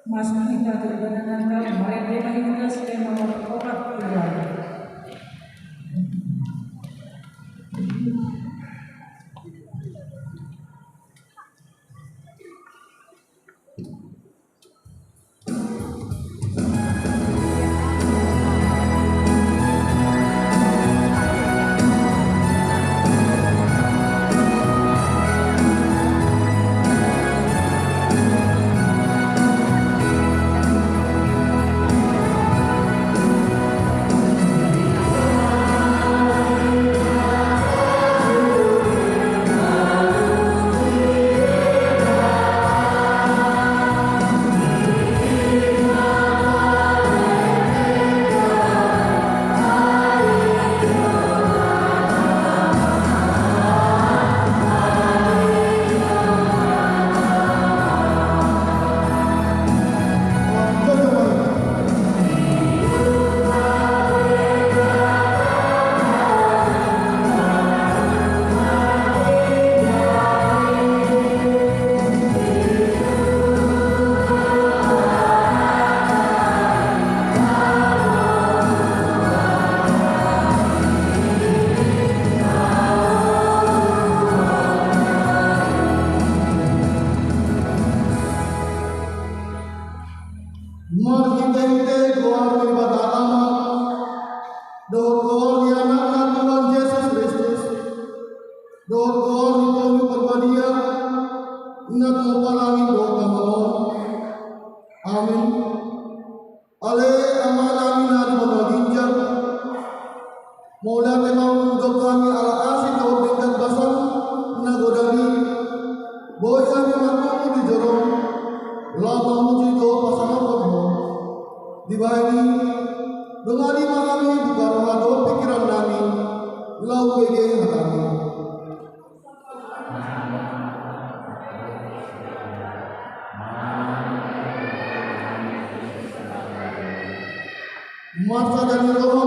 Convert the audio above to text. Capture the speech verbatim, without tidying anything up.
Mas kita tu dengan angka, mari dia main kita supaya mau obat keluar. Marhite-hite goar ni Debata Ama, dohot goar ni Anakna Tuhan Jesus Kristus, dohot goar ni Tondi Parbadia, na tumompa langit dohot tano on. Amin. Ale Amanami na di banua ginjang, mauliate ma hudok hami ala asi dohot denggan basam na godang i, boi hami marpungu di jorom, laho mamuji dohot pasangapon Ho. Dibahen i, dongani ma hami buka roha dohot pingkirannami, laho bege hatami. Marsada ni roha